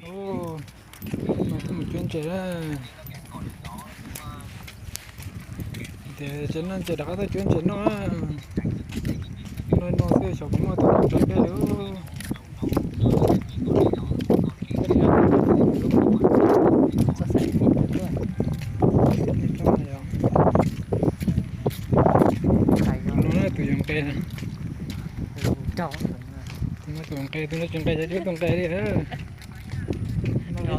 Mus cuab ntses na. Tias tsis noj ntses rov qab tuaj cuab ntses noj. No no xwb xyov puas muaj tus noj ntses dej li. Tus no tus yuav nqe. Tus no tus nqe, tus no tsis nqe ces tsis tus nqe li. Tus no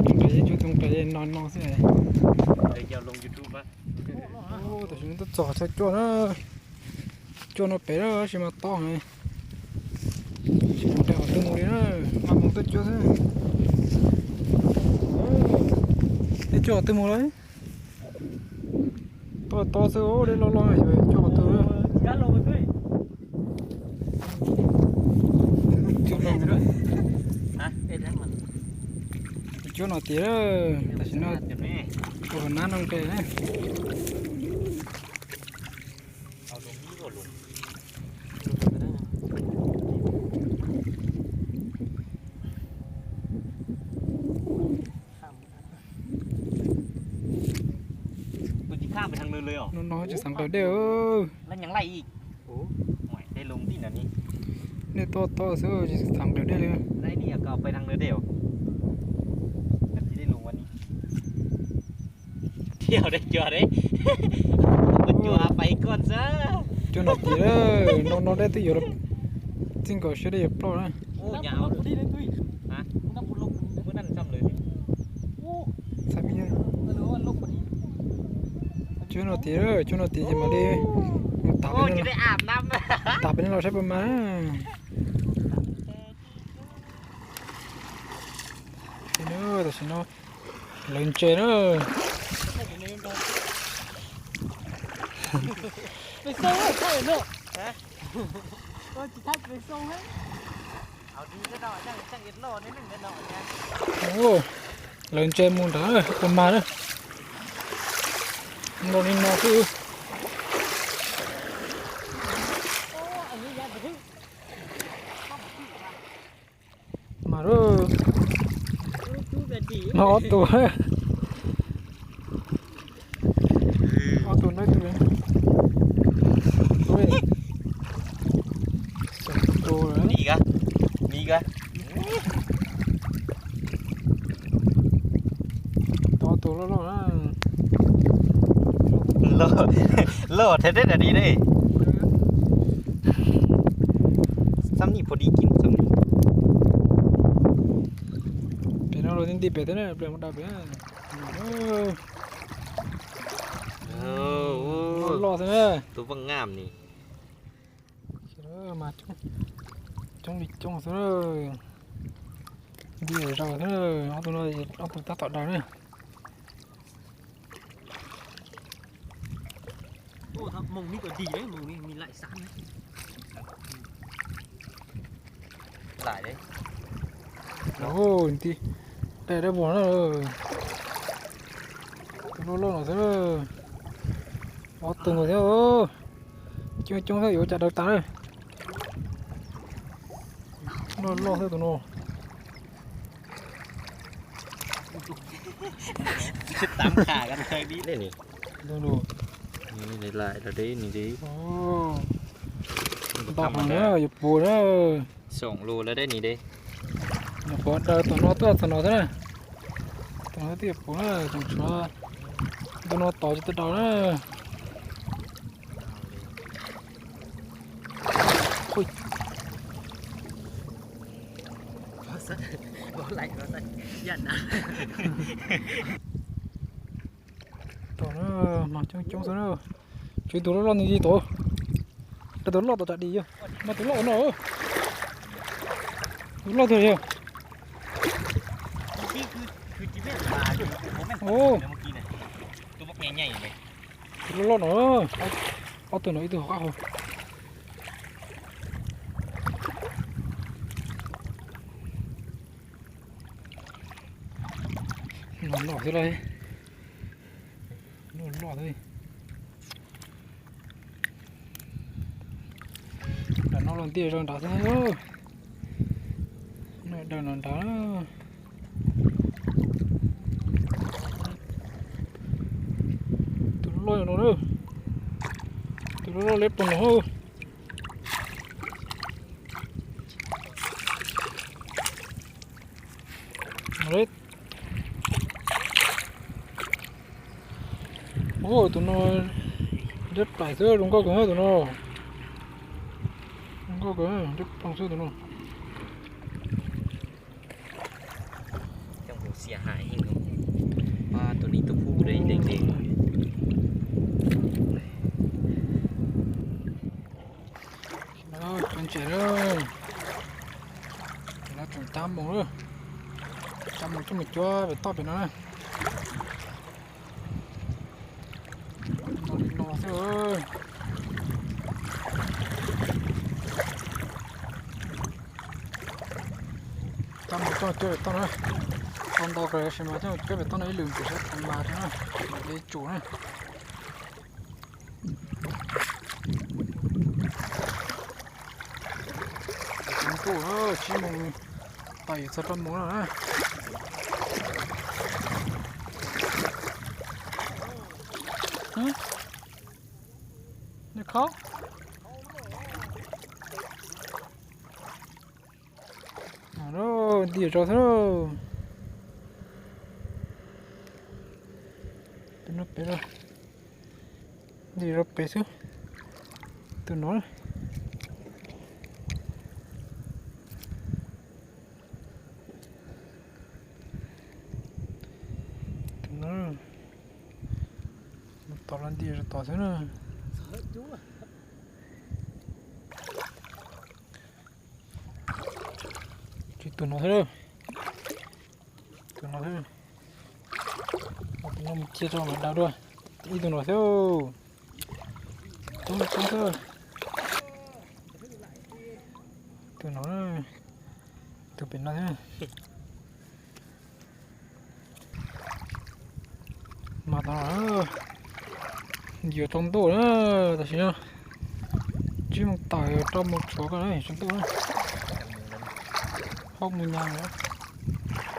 tsis nqe ces tsis tus nqe, no no xwb. Tam sim no twb txog chaw cuaj na. Cuaj no pem na, tab sis mas tob heev. Tsis nqe qhov twg mus li na, mas mus tuaj cuab xwb. Ej, cuab qhov twg mus lawm? Tob tob xwb, dej loj loj, cuab qhov twg? Cuab no tiag, tam sim no tus nab no nqe na. No no tsis xav nqaws dej. Dej tob tob xwb tsis xav nqaws dej li. Cuab no tiag, no no dej twb yuav txij nkaus siab dej yuav ploj na. Cuab no tiag, cuab no tiag ces mam li mus tas pem no los saib puas mas. Tam sim no lawv ntses na. Lawv ntses mus nrad puas mas na. Nrau li no xwb. Mas, mas ob tug, ob tug na, tus, tus, ob tug loj loj na. Loj thiab deb da di ne. Xab nij pua di kim xab nij. Pem no los nti pem thiab na, pem mus da pem. Loj loj xwb na. Tus vaj ngam ni. Mas coob li coob xwb na. Nti zaus xwb na. Ob tug no, ob tug tab tom daws na. Nti, dai dab vog na. Tus loj loj no xwb. Ob tug no thiab. Coob coob xwb yuav cas daws tas na. Loj loj xwb tus no. Ntau heev na, yuav puas na. Yuav puas daws tom no tuaj tom no xwb na. Tom no twb yuav puas na, tseem tshuav tus no tos tsis tau daws na. Tom no mas coob coob xwb na. Tshuav tus loj loj ni tod. Tus loj tom tsam dim yog mas tus loj no. Tus loj tiag yog. Tus loj loj no. Ob tug no ib tug hauv qab hauv. Loj loj thiab lauj. Loj loj thiab. Nram no los nti zog nrad xwb. Daws no nrad. Tus loj no, tus loj loj leb ploog no. Tus no deb plaim xwb, zoo nkauj kawg tus no. Zoo nkauj kawg, deb ploog xwb tus no. Tus no tus pub de de. Tseem cab moos, cab moos coj mus cuab pem toj pem no na. No li no xwb. Cab moos coj cuab pem toj na. Tau ntau kawg sis mas coj cuab pem toj no ib lwm pem saib tau mas rau na. Li tsum na. Ntuj, tsib moos tawm yuav txog rau moos no na. Nws khob. Nti rau xwb. Tus no pem, nti rau pem xwb. Tus no, tus no, mus tom los nti rau tom xwb na. Tsis tus no xwb. Tus no xwb. Tus no mus cia rau mam daws dua. Ib tug no xwb. Coob coob xwb. Tus no, tus pem no xwb. Mas tau, yuav tsaus ntuj na, tam sim no tsib moos tawm, rau moos tshuav ko tsaus ntuj na. Hauj mus nyas.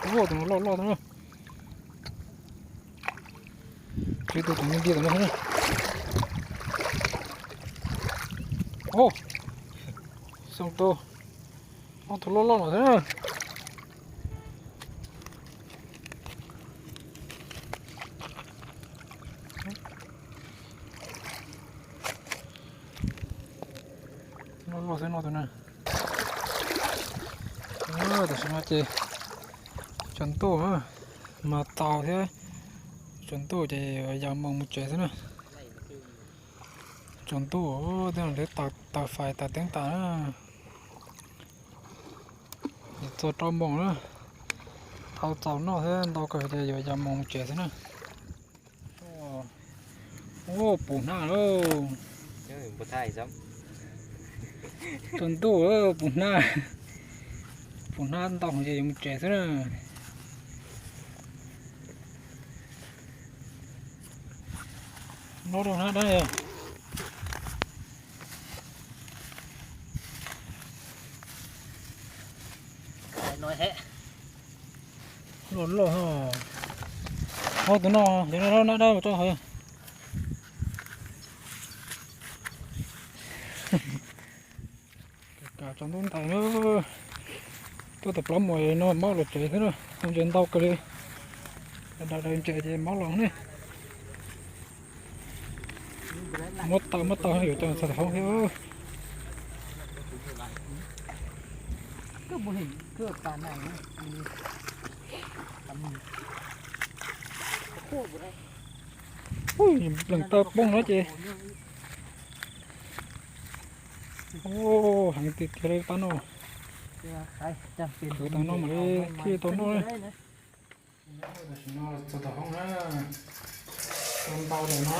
Ua tus no loj loj tau na. Tsib tug tus nti tom no xwb na. Xoo tus, ob tug loj loj no xwb na. Loj loj xwb no tus na. Tam sim no ces tsaus ntuj mas tau thiab, tsaus ntuj ces yog moos mus tsev xwb na. Tsaus ntuj tej no lawv taws fais taws teeb tas na. Txog rau moos na, tau txaus noj thiab ntau kawg ces yuav yog moos mus tsev xwb na. Ua, puv hnab lauj. Tsaus ntuj, puv hnab, puv hnab ntau ces yuav mus tsev xwb na. Nyob rau hnab dab. Loj loj. Ho tus no, yog no hnab dab mus rau hauv. Tsaus ntuj ntais na, tuaj tau plaub muag no mab los tsev xwb na, ntses ntau kawg li. Daws daws ntses ces mab los ne. Muab taw muab taw yuav coj txog tom hoob thiab. Pleev taw poob no ces. Heev tiag tiag li tab no. Kwv tau no mam li thiaj tau noj. Tam sim no txog tom hoob na, tau ntau tam no,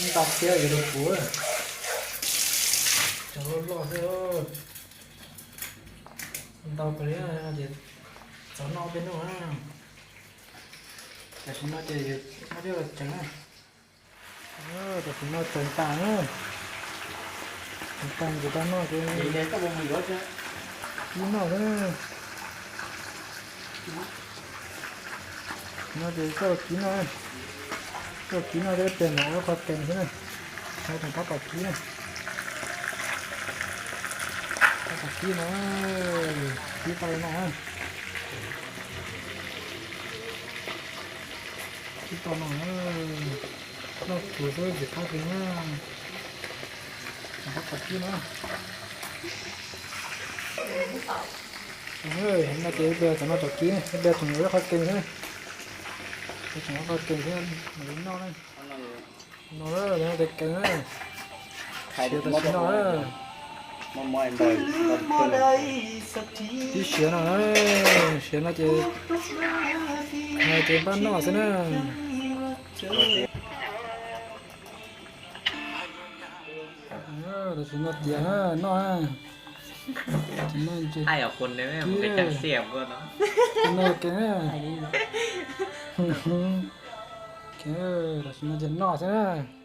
ntau thiab yuav rau kuv, cov loj loj xwb. Ntau kawg li ces txog noj peb noj na. Tam sim no ces yuav muab coj los tsev na. Tam sim no tsev tas na, tsev tas ces tau noj ces Kib noj xwb na. No ces coj los kib noj, coj los kib noj thiab pliag ntawd ua qhov kees xwb na. Tseem tab tom kib na. Tab tom kib no, kib tau no, kib tau no, noj tsuag xwb tsis qab kiag na. Tseem tab tom kib no. No ces ib pliag tseem no tseem kib, ib pliag tseem ua qhov kees xwb. Tseem ua qhov kees thiab mam li noj na. No ces kees na. Siav tam sim no na. Ib siav no na, siav no ces, no ces npaj noj xwb na. Tam sim no tiav na, noj na. Tam sim no ces kees na. Tam sim no ces noj xwb na.